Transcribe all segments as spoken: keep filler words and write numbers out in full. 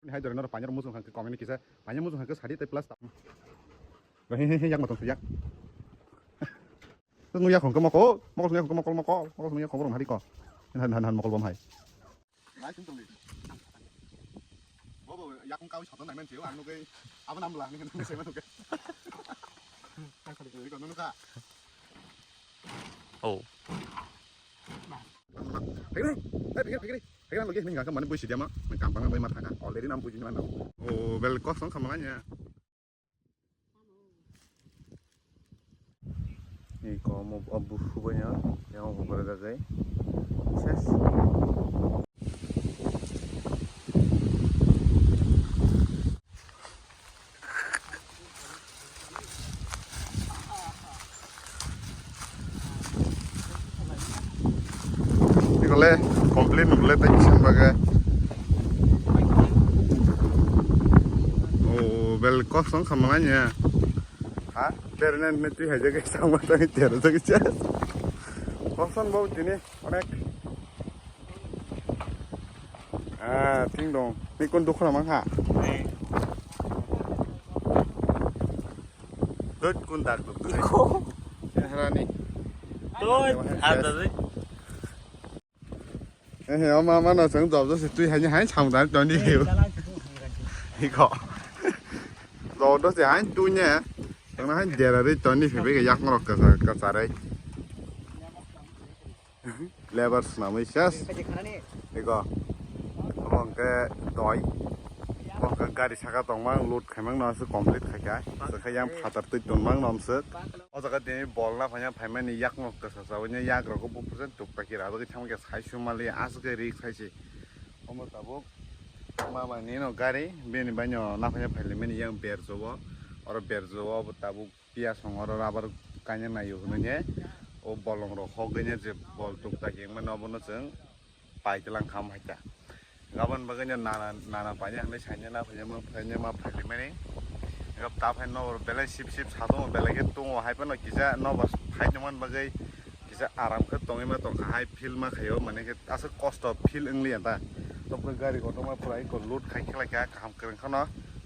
Hai dore noro panya muchung hangke comment kisa panya muchung hangke sadi tei plus ta. He he he yak matong yak. Nung yak hongke mokol mokol nung yak hongke mokol mokol mokol nung yak hongke mokol hari ko. Han han han mokol bom hai. Nai sung tong di. Bo bo yak hong kawi soton nai men cheu ang nuke. Abo nam bla ni kan se men nuke. Ko nuka. Oh. Phegre, eh, phegre, phegre. Phegre, ang logi hini hingka khe mane buisi dia ma. Nang kampang bai ma thangka. Already nam buisi ma nang. Oh, bel kos nang khamala nya. Ni ko mo abu hubo nya. Yang ko bere dagai. Ses. Ikole complete nukle tei kisa bagwi. Oh, bel kosong khamani ya. Ha? Permanent ne twi haja ke sama tang tera tang cha. Kosong bau tini onek. Ah, ting dong. Ni kon dukho mang ha. Dut kun dak duk. Ko. Herani. Dut, ada deh. Eh, eh, ama, ama no chang job job se twi haini hain chang dan toni hiu. Iko. Job job se hain tu ne. Tang hain dera re toni hiu be yak ngorok ka ka chare. Lebar swnamwi ses. Ego. Obo hwnkhe doi. Obo hwnkhe gari saka tongma load khaimang no aswk complete khaikha. Aswk khe yang phatar twi tonmang no amswk. O jaga tini bol naphanya phaimani yakno kwsa chawi yakrok o buphurjak tuktakhe rajagwi thangkhe sai sumali aswk khe rik sai se. Omo tabuk mama ni no gari bini bai no naphanya phailaimani yang berjo o. Oro berjo o obo tabuk. Piyasong oro rubber kaina naio hwnwi ne o bolongrok hokgwine je bol tuktakhe wngmani obono chwng paitwlang kha hai ta. Aboni bagwino nana nana paina hwnwi saina na phaina ma phaina ma phailaimani. Ego ta phaino belai sip sip satung belai khe tongo hai phano kisa nobar phai tongmani bagwi kisa aram khe tongwi ma tongkha hai feel ma khaio mane khe aswk kosto feel wngliya ta. Tokto gari kotorma pura eko load khai khlaikha kaham kwrwng khano.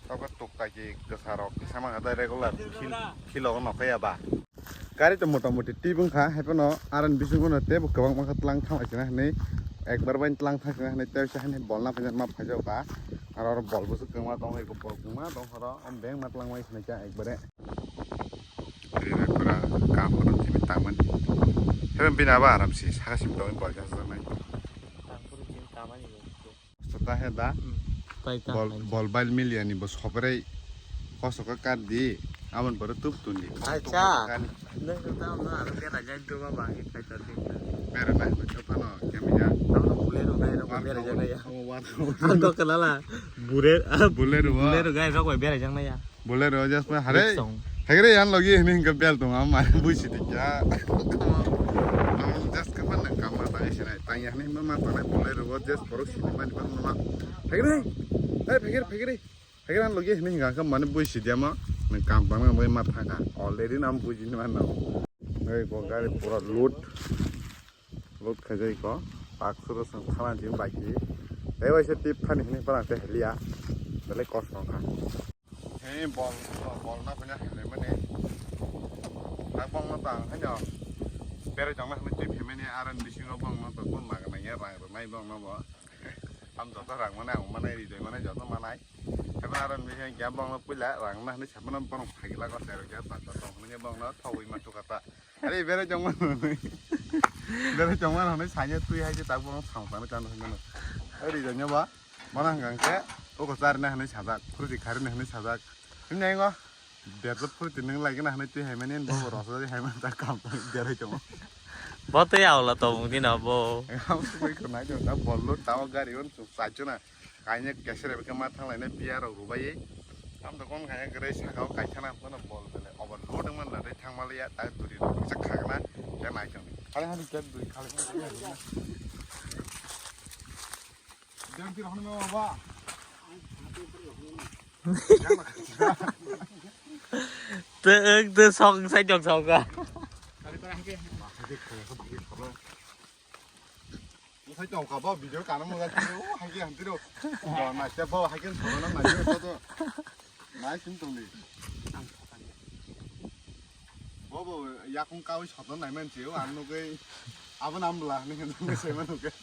Tokto Kaiki kwsarok kisa mangkha da regular fil-, field-o nokha ya ba. Gari to mota moti twi bwngkha, hai phano aroni bisingo no teibo kwbangma khe tlang thang lai sina hinwi, ekbar bai tlang thang sina hinwi tei sa hinwi bol na phaijak ma phaijak ba. Aro oro bol bwswk kwbangma tong, eko bol kwbangma tong horo, o beng ma tlang mai sina kya ekbare. Ri ri pura kam horo timi tangmani. Heben bini abo aram si saka simi tongwi bol khe sajak nai. Tangkuru chini tamani bo. Sota he da. Hmm. Bol, bol bail milia ni bo sobrei. Koso ka kar di. Amon boro tup tun di. Acha. Nang kata amna aro bera jai tu ba ba ki khai ta di. Bera na ko chopa no kemi ya. Amna bulero gai ro bera jai na ya. Ang ko kala la. Bure, ah, bulero. Bulero gai ro bera jai na ya. Bolero just pa hare. Song. Hegre yan logi hini hingka bel tong ama buisi dikya. Just kapan nang kama tang sini tang ya hini mama tang bolero just borok sini mani bang mama. Hegre. Hey hegre hegre. Hegre yan logi hini hingka kam mani buisi dia ma. Nang kam tang nang ma thangka. Already nam buisi ni mano. Hey ko gari pura load. Load khaijai ko. Pak suru sang thalan jim bai ki. Tei waisa tip thani hini parang te helia. Belai kosong kha. Hei bol, bol na phanya helai mani. Tak bong no tang hanyo. Bere jong na hini tip hemeni aran bisingo bong no to kun mag na ya rang rang nai bong no bo. Am joto rang mani ang mani ri jai mani joto manai. Hema aran bisingo kya bong no puila rang na hini sabana bong phagila ko sero kya ta ta tong hini bong no thogwi ma tukata. Are bere chongma. Bere chongma hwnwi saino twi hai se tak bono thang thang chan hwnwi mano. Ari janya ba. Mana hwnkha khe oko charina hwnwi sajak, phuruti kharina hwnwi sajak. Himnai ngo. Berjak phuruti nung lai gana hwnwi twi hai mani bo bo rosari hai man tak kam bere chongma. Bo tei awla tong di na bo. Am sugui khwnai jong ta bollo ta gari on suk sachuna. Kainwi kesere bwkhe ma thanglainai biya rok rwbaiwi. Tamtokon khainwi kwrwi sakao kaithana phano bol belai overload wngmani nadi thangmaliya tak duri rok kisa khagna khe naithok. Khali hani khe duri khali. Jang khe rohorma baba. Tei tei sok sai jok sok ka. Khali khali hangke. Bwsai Tongka bo video kana mo jati o, hagi hanti ro. Bo na se bo hagi sono na yo to. Nai sin tong di. Bo bo yakung kawi soto nai man che o, ang nugai. Abo nam bla ni kan nugai se man nugai.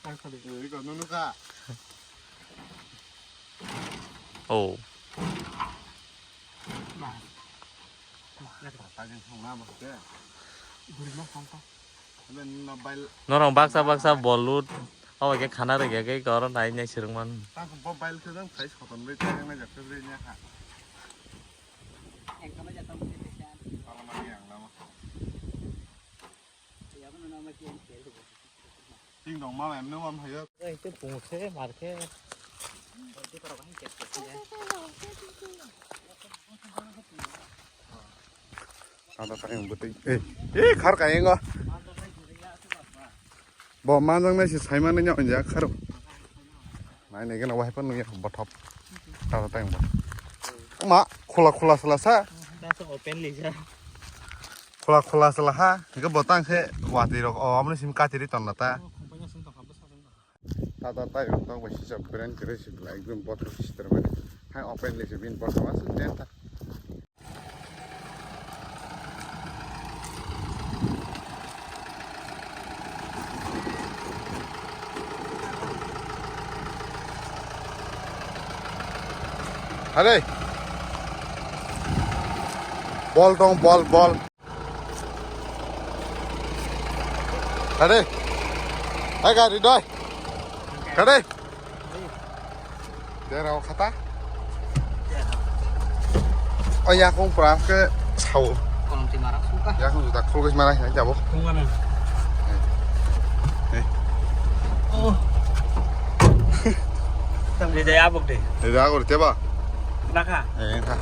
Tang kali. Oi ko nunu ka. Oh. Nah. Nah, nah. Tajeng thong na mo ke. Guri ma thong ta. Norong baksa baksa bolut. Obo ke khana rwgya ke koro nai nai swrwngman. Tang bo bail khe jang phai soton bai tang nai jak khe nya kha. Engkama jak khe nya kha. Pala mani ang lama. Ya bo no ma ke. Ting dong ma em no am hayo. Ei te pung se mar ke. Ada tayong betul. Eh, eh khar kayang go. Bo manjang nai si sai mani nya onja kharo. Nai nai gana wahai pan nungya bothop. Tata tang bo. Ma khula khula sala sa. That's open lisa. Khula khula sala ha. Ga botang se wati rok o amni sim katiri ton lata. Tata tang tok bai sisa brand kere si belai ekdom bothop sister mani. Hai open lisa bin bothop asu den ta. Hare. Bol dong, bol, bol. Hare. Hai gari doi. Hare. Dera o khata. O yakung pura ke sao. Kolom ti mara suka. Yakung juta khulgis mara hai jabo. Tungana. Eh. Oh. Tam de ya bok de. De ya bok de ba. Naka. Eh, naka.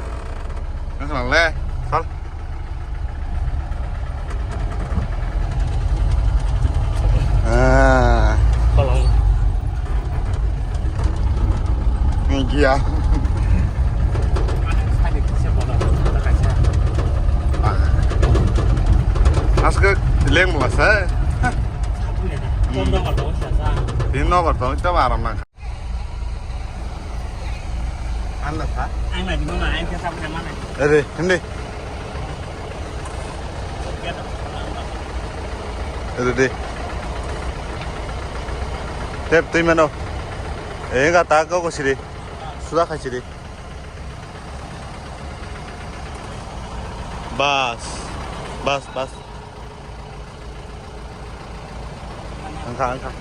Naka le. Sal. Ah. Kolong. Giya. Aske leng mo sa. Tin no barto, ita aram na. Ang nai di mana, ang kaya sa mana. Ere, hindi. Ere de. Tep tui mano. Eh, gata ko ko siri. Sudah kai siri. Bas. Bas, bas. Angka, angka.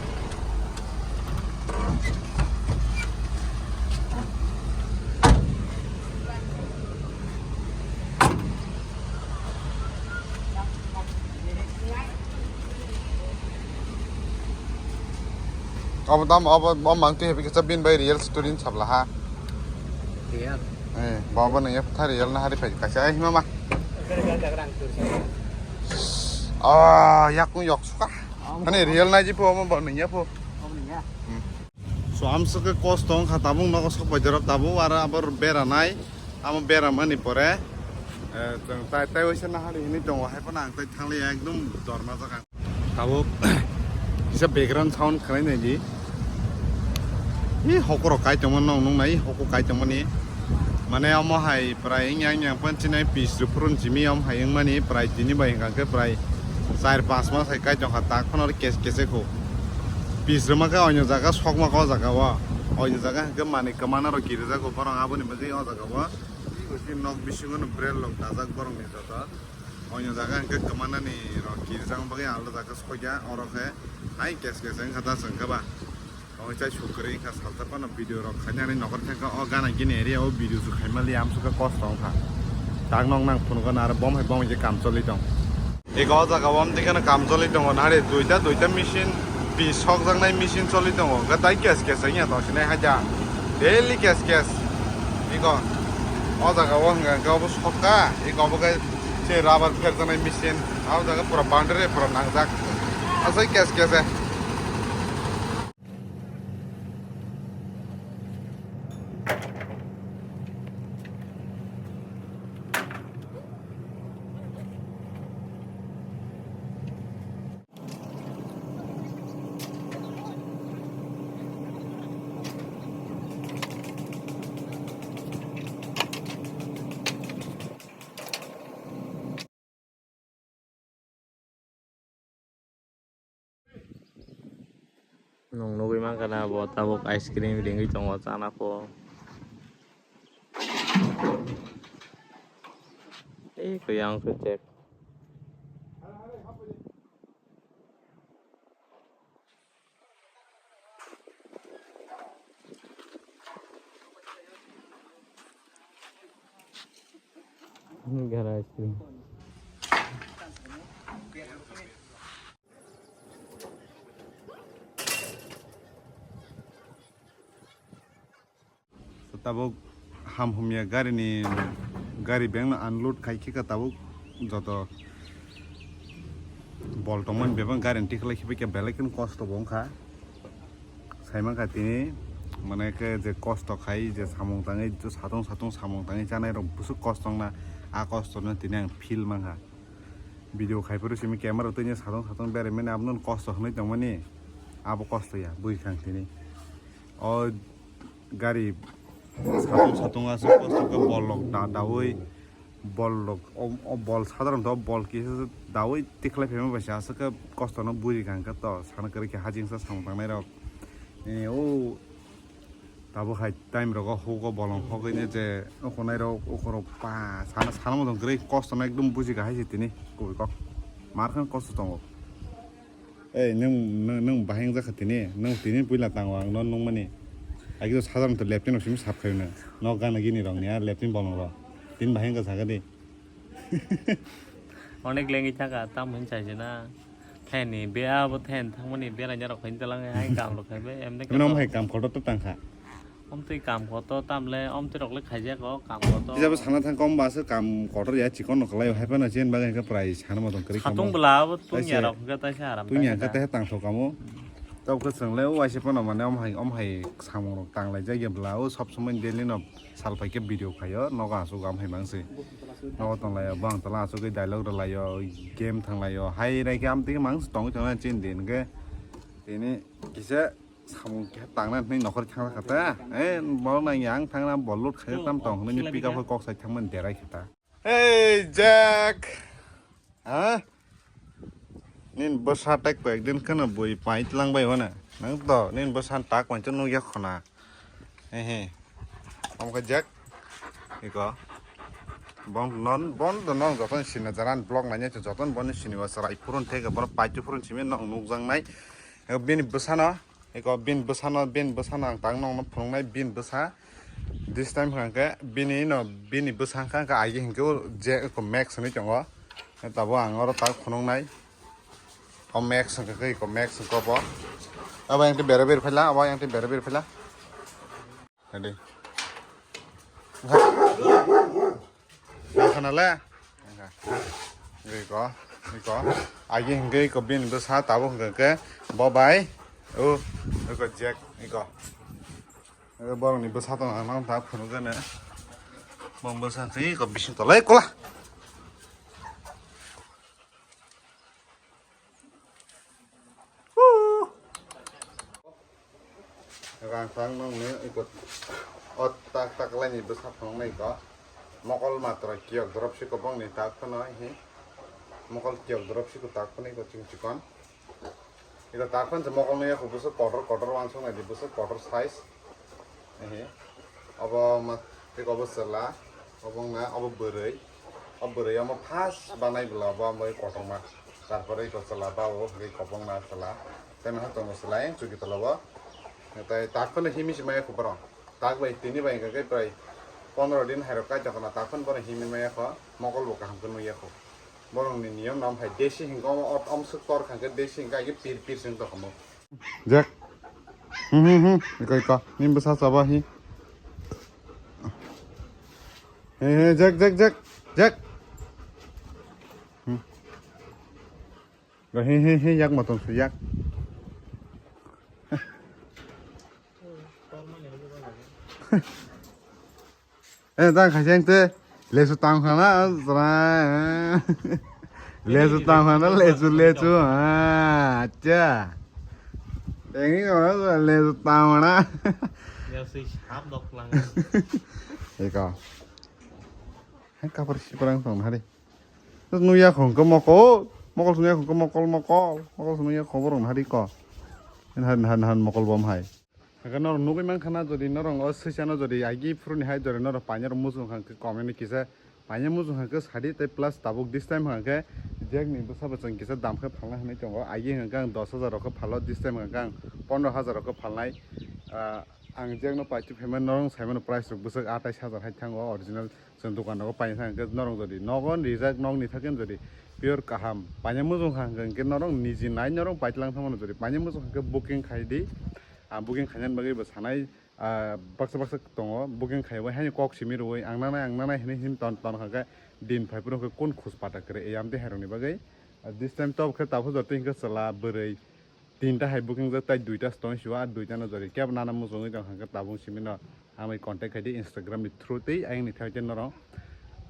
Abo tam, abo, abo mang twi hebi kisa bin bai real story ni sabla ha. Real. Eh, baba nang ya phatar real na hari phai kaisa ai mama. Oke, real jaga ang tursi. Ah, yakung yok suka. Ani real nai ji pho mo ba nang ya pho. Om nang ya. Hmm. So, amswk khe kosto wngkha tabuk nogo sok bai jorok tabuk aro abo beranai, amo beramani pore, eh, chwng tai, tai waisa nahari hinwi tongo, hai phano ang tai thangliya, ekdom dorma jaga. Tabuk kisa background sound khwnai naidi. Hi hokorok kai tongma nong nung nai, hoko kai tongmani. Mane omo hai prai wngya wngya phano chinai pis rw phuru simi om hai wngmani prai tini bai hwnkha khe prai char panch mas hai kai tongkha tak phano oro kes kese kho. Pis rwma khe oino jaga sokma khe o jaga o. Oino jaga hwnkhe manwi kwmana rok kirijak kho borok aboni bagwi o jaga o. Tei nok bisingo no brel rok dajak borok ni joto. Oino jaga hwnkhe kwmanani rok kirijak bagwi alda jaga sokya oro khe hai kes kese wngkha ta chwng khe ba. Omo chai sukrwi wngkha salsa phano video rok khainani nokar thangkha o gana gini area o video su khaimali amsukha kosto wngkha. Tak nok nang phunukha na aro bom hai bom je kam choli tong. Ego o jaga o amtwi kheno kam choli tongo nahari duita duita machine pi sokjaknai machine choli tongo hwnkhe tai kes kes wngya tong sinai haja daily kes kes. Ego o jaga o hwnkha hwnkhe obo sokha ego obo khe se rubber pherjaknai machine o jaga pura boundary pura nangjak asai kes kes. Nwng nugwi mankha na bo tabuk ice cream ringwi tongo chana kho. Ei koi ang khe chek. Gara ice cream. Tabuk ham humya gari ni, gari beng no unload khai khe ka tabuk joto bol tongmani bebak gari ni tikhlai khibai khe belai kheno kosto bo wngkha. Saimankha tini, mane khe je kosto khai, je samung tangwi, je satung satung samung tangwi chanai rok bwswk kosto wngna, a kosto no tini ang feel mankha. Video khai phuru simi camera twi satung satung berai mani, abono kosto hwnwi tongmani, abo kosto ya, bui khang tini. O gari satung satung aswk kosto khe bol rok da daui, bol rok, o, o bol sadharon to bol kisa se daui tikhlai phaima bai se aswk khe kosto no bui rikha hwnkhe to sana kwrwi khe hajingsa samung tangnai rok. E, o tabuk hai time rogo hugo bolong hogwi ne je ukhunai rok ukhorok pa sana sana motong kwrwi kosto no ekdom buji kha hai se tini kubui kok mar khan kosto tongo. Ei, nwng, nwng, nwng bahai wngjakha tini, nwng tini puila tango ang no nungmani. Agito sajaknai to leptin rok simi sap khayo nwng. Nok gana gini rok ni, ah, leptin bolong rok. Tini bahai wngkha sakha di. Onek lengwi thangkha, tamo hinwi chaijina. Theni, be abo then thangmani beraina rok khaini talang hai kam rok khai be, emne Mano khe hai kam kotor to tangkha. Omtwi kam kotor tamle, omtwi rok le khaijak o kam kotor. Tei jabo sana thang kom ba se kam kotor ya chikon no khlai o, hai phano chen bagwi khe prai sana motong kwrwi kamo. Satung bwla abo tungya rok hwnkhe taisa aram tungya tangkha. Hwnkhe taisa tangthok kamo. Tok khe chwng le o waisa phano mane om hai, om hai samung rok tang lai jak ya bwla o sob somoi daily no sal phai khe video khai o nogo aswk am hai mang se. Nogo tong lai o bang tola aswk dialogue rw lai o game thang lai o hai rai khe am twi mang se tongwi tong nai chin din khe tini kisa Samung khe tangna hinwi nokhor thangna kha ta. Eh, borok nang yang thangna bol lut khai tam tong hinwi pick up kok sai thangmani derai kha ta. Hey, Jack. Ha? Nin bwsa tak ko ekdin kheno bui pai tlang bai hona. Nang to, nin bwsa tak pai to nugya khona. He he. Om kha Jack. Iko. Bon non, bon do non joton sinna jaran blog nanya joton bon sini wa sarai purun theke bon pai purun simi nong nukjang nai. Bini bwsano Eko bin bwsano, bin bwsano ang tang nongno phunuknai bin bwsa. This time hwnkhe bini no, bini bwsa hwnkha hwnkhe agi hwnkhe o je eko Max hinwi tongo. Tabo ang oro tak phunuknai. O Max hwnkhe eko Max hwnkhe bo. Abo yang tei bera beri phaila, abo yang tei bera beri phaila. Ready. Khana le. Iko, iko. Agi hwnkhe iko bini bwsa tabuk hwnkhe bo bai. O, iko Jack, iko. Iko borokni bwsa tong ang nang ta phunukgana. Bo bwsa twi iko bising tolai kola. Rang tang nong ni iko o tak tak lai ni bwsa phang nai ko. Mokol matra kiyok drop si ko bong ni tak phano hi. Mokol kiyok drop si ko tak phano iko ching chikon. Iko tak phan se mokol nai ko bwsa kotor kotor wansuk nai di bwsa kotor size. Ehe. Abo ma, tei obo chwla, obo wngna, obo bwrwi. O bwrwi omo first banai bwla obo, omo kotorma. Tarpore iko chwla ba o, hwnkhe kobongna chwla. Tei no tongo chwla, chwla o. Tei tak phano himwi se maya kho borok. Tak bai tini bai hwnkhe prai pondro din hai rok kai tongkha na, tak phano bono himwi maya kho, mokol bo kaham khe nukya kho. Borokni niyom no hai desi hwnkhe omo, omo swk tor kha khe desi hwnkhe ai khe pir pir se wng tongkha mo. Jack. Hmm, hmm, hmm. Iko, iko. Nin bwsa chaba hi. He, he, Jack, Jack, Jack. Jack. Hmm. Iko, he, he, he, yak matong su, yak. Eh, tang khaiseng te. Lesu tang khana, zra. Lesu tang khana, lesu, lesu. Ah, acha. Tengi ko, lesu tang khana. Lesu sap dok lang. Eko. Hai kapar siparang tong hari. Nuya khong ke moko, mokol nuya khong ke mokol, mokol. Mokol nuya khong borong hari ko. Nahan, nahan, nahan mokol bom hai. Hake norok nugui mankha na, jodi norok o swisano jodi aigi phuru ni hai jodi norok painai rok muchung hang khe comment ni kisa painai muchung hang khe sadi tei plus tabuk this time hang khe jack ni bwsa bo chwng kisa dam khe phalnai hinui tongo. Aigi hang khe ang dos hajar rok khe phalo, this time hang khe ang pondro hajar rok khe phalnai. Ah, ang jack no paitwi phaimani norok saimano price rok bwswk atais hajar hai thango original. Chwng dokan rogo paina thang khe norok jodi nogo rijak, nokni thakhe jodi pure kaham paina muchung kha hwnkhe norok niji nai norok paitlang thangmano jodi paina muchung kha hwnkhe booking khai di. Ah, booking khainani bagwi bo sanai, ah, baksa baksa tongo, booking khaiwi haino kok simi rwui ang nanai ang nanai hinui hin ton ton kha khe din phai phuru khe kun khus pata kwrwi eyam tei hairokni bagwi. Ah, this time tok khe tabuk jotoi hwnkhe chwla bwrwi tinta hai booking jak tai duita se tong sio, ah duita no jodi kebo nana muchungwi tong hwnkhe tabuk simi no. Amai contact khai di Instagram ni through tei ayang ni thai norong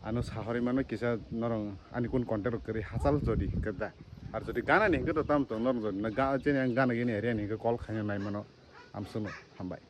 ano sahori mano kisa norong ani kun contact rok kwrwi hachal jodi keda. Ar jodi gana ni hwnkhe to tam tong norong jodi na ga chini ang gana gini area ni hwnkhe call khaina nai mano. Amswkno hambai.